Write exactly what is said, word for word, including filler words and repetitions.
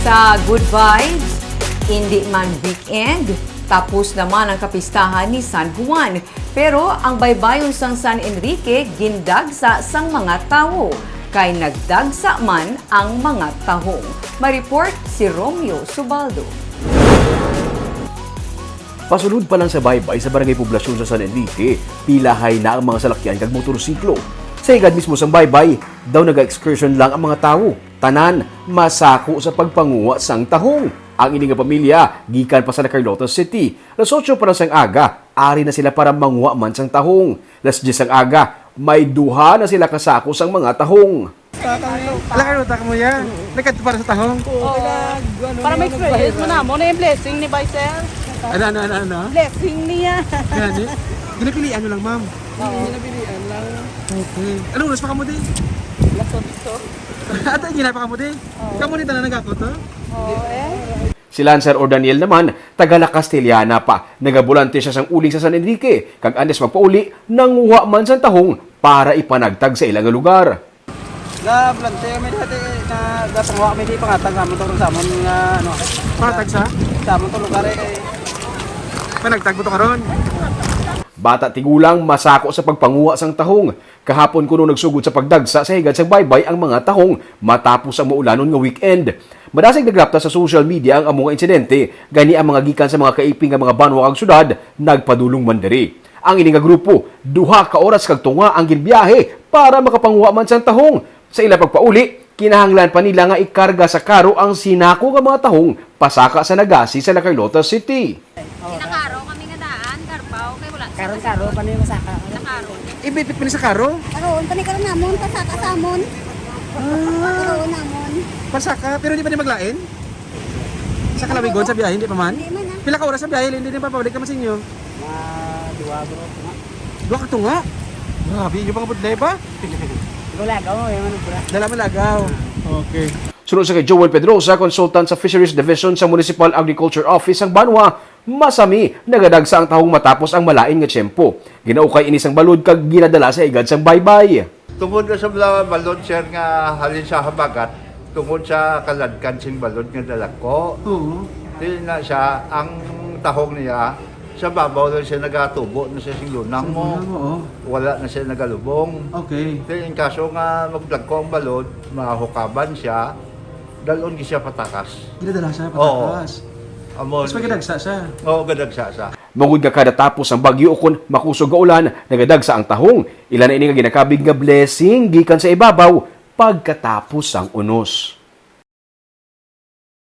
Sa good vibes, indi man weekend, tapos naman ang kapistahan ni San Juan. Pero ang baybayon sang San Enrique gindagsa sang mga tawo, kay nagdagsa man ang mga tahong. May report si Romeo Subaldo. Pasulod pa lang sa baybay sa Barangay Poblasyon sa San Enrique, pilahay na ang mga salakyan kag motorsiklo. Sa higad mismo sang baybay, daw naga-excursion lang ang mga tawo. Tanan, masako sa pagpanguha sang tahong. Ang ini nga pamilya, gikan pa sa La Carlota City. Las otso pa lang sang aga, ari na sila para manguha man sang tahong. Las diyes sang aga, may duha na sila kasako sang mga tahong. Ala, kayo, taka mo yan. Nagkadto para sa tahong. Oo. Para ma-experience mo na mo na yung blessing ni Bay, sir. Ano, ano, ano, ano? Blessing niya. Gani? Ginapilian nyo lang, ma'am. Oo. Okay. Ano, oras pa ka mo, di? Lason ito. Ato, ginapa ka mo, di? Kamu ni tanan nagkakot, to? Oo, eh. Si Lancer Ordaniel naman, taga La Castellana pa. Nagabolante siya sang uling sa San Enrique, kag antes magpauli, nanguha man sang tahong para ipanagtag sa ila nga lugar. Ga-volunteer mi dati na gapanguha mi di pangatag sa amon to sa amon nga ano. Patag sa? Sa amon to lugar eh. Panagtag mo to karon. Bata tigulang masako sa pagpanguha sang tahong. Kahapon kuno nagsugod sa pagdagsa sa higad sang baybay ang mga tahong matapos ang maulanon nga weekend. Madasig nagrapta sa social media ang amo nga insidente, gani ang mga gikan sa mga kaiping nga mga banwa kag syudad nagpadulong man diri. Ang ini nga grupo, duha ka oras kag tunga ang ginbiyahe para makapanguha man sang tahong. Sa ila pagpauli, kinahanglan pa nila nga ikarga sa karo ang sinako nga mga tahong pasaka sa Naga-Si sa La Carlota City. Sinakaro kami nga daan, Carpao, kay wala. Karon-karon pa niyo masaka. Sinakaro. Ibitbit pa ni sa karo? Karon pa ni karon namon, pasaka sa amon. Karon namon. Pasaka, pero di pa ni maglain? Sa Calabagon, sa biyahe, hindi pa man? Hindi man, ah. Pila ka oras sa biyahe, hindi din pa pabalik naman sa inyo? Mga duwa, bro. Nga. Duha ka tunga? Grabe, inyo mga budlay ba? Gulagaw, yung ano, bro. Dala mo lagaw. Okay. Suno sa kay Joel Pedrosa, consultant sa Fisheries Division sa Municipal Agriculture Office sang banwa, masami nagadagsa ang tahong matapos ang malain nga tiyempo. Ginaukay ini sang balod kag ginadala sa higad sang baybay. Tungod na sa mga balod, sir, nga halin sa habagat, tungod sa kaladkad sing balod nga dalagko, Oo. Di na siya, ang tahong niya, sa babaw lang siya nagatubo na siya sing lunang mo. Lunang mo, oh. Wala na siya nagalubong. Okay. Di in kaso nga magdagko ang balod, mahukaban siya, dalon gi siya patakas. Ginadala siya, Oo. patakas. Amo Mas magadagsa siya. Oo, gadagsa siya. Mangod nga kada tapos ang bagyo ukon makusog nga ulan, nagadagsa ang tahong. Ila na ini nga ginakabig nga blessing gikan sa ibabaw pagkatapos sang unos.